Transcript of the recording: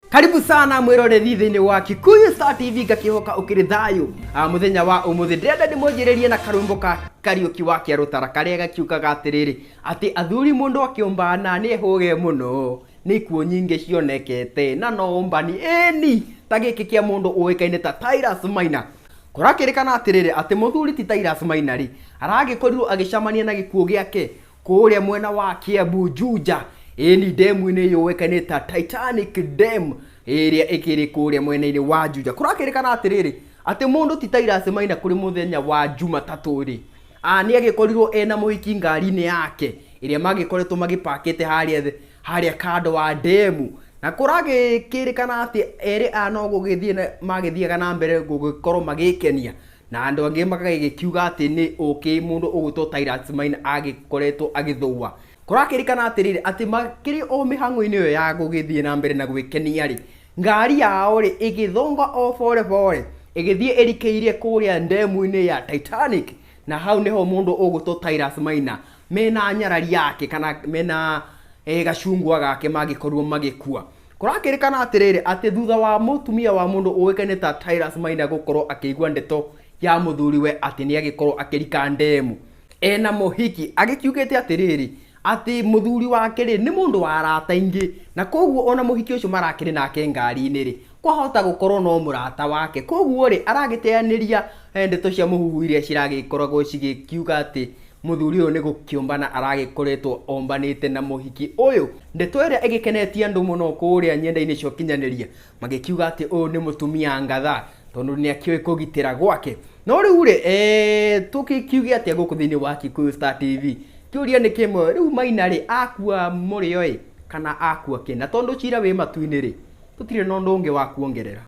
Karibu sana mwiroreri thiini wa Kikuyu Star TV, ngakihoka ukiri thayu. Muthenya wa umuthi ndirenda ndimwanjiririe na karwimbo ka Kariuki wa Kiarutara karia gakiugaga atiriri ati athuri mundu akiumbana ni ehuge muno ni ikuo nyingi cionekete na no umbani eni ta giki kia mundu uikaine ta Tyrus Maina. Kurakirikana atiriri ati muthuri ti Tyrus Maina ri aragikorirwo agicamania na gikuo giake kuria mwena wa Kiambu Juja, ĩni ndemu-inĩ yũĩkaine ta Titanic Dam ĩrĩa ĩkĩrĩ kũrĩa mwena-inĩ wa Juja. Kũrakĩrĩkana atĩrĩrĩ atĩ mũndũ ti Tyrus Maina kũrĩ mũthenya wa Jumatatũ rĩ nĩ agĩkorirwo ena mũhiki ngari-inĩ yake ĩrĩa magĩkoretwo magĩpakĩte harĩa harĩa kando wa ndemu, na kũragĩkĩrĩkana atĩ erĩ a no gũgĩthiĩ magĩthiaga na mbere gũgĩkorwo magĩkenia, na andũ angĩ magagĩkiuga atĩ nĩ ũkĩ mũndũ ũgwĩtwo Tyrus Maina agĩkoretwo agĩthũa. Kũrakĩrĩkana atĩrĩrĩ atĩ makĩrĩ o mĩhang'o-inĩ ĩyo ya gũgĩthiĩ na mbere na gwĩkenia rĩ, ngari yao rĩ ĩgĩthonga o bore bore ĩgĩthiĩ ĩrikĩirie kũrĩa ndemu-inĩ ya Titanic, na hau nĩho mũndũ ũgwĩtwo Tyrus Maina mena nyarari yake kana mena gacungwa gake magĩkorirwo magĩkua. Kũrakĩrĩkana atĩrĩrĩ atĩ thutha wa mũtumia wa mũndũ ũĩkaine ta Tyrus Maina gũkorwo akĩigua ndeto ya mũthuriwe atĩ nĩ agĩkorwo akĩrika ndemu ena mũhiki, agĩkiugĩte atĩrĩrĩ atĩ mũthuri wake rĩ nĩ mũndũ wa arata aingĩ, na koguo ona mũhiki ũcio marakĩrĩ nake ngari-inĩ rĩ kwahota gũkorwo no mũrata wake, koguo rĩ aragĩteanĩria ndeto cia mũhuhu iria ciragĩkoragwo cigĩkiuga atĩ mũthuri ũyũ nĩ gũkĩũmbana aragĩkoretwo ombanĩte na mũhiki ũyũ. Ndeto ĩrĩa ĩgĩkenetie andũ mũno kũrĩa nyenda-inĩ cia ũkinyanĩria magĩkiuga atĩ ũyũ nĩ mũtumia ngatha tondũ nĩ akĩũĩ kũgitĩra gwake. No rĩu rĩ tũgĩkiuge atĩa gũkũ thĩinĩ wa Kikuyu Star TV? Kĩũria nĩ kĩmwe, rĩu Maina rĩ akua mũrĩo ĩ kana akua kĩ? Na tondũ cira wĩ matu-inĩ rĩ tũtirĩ na ũndũ ũngĩ wa kuongerera.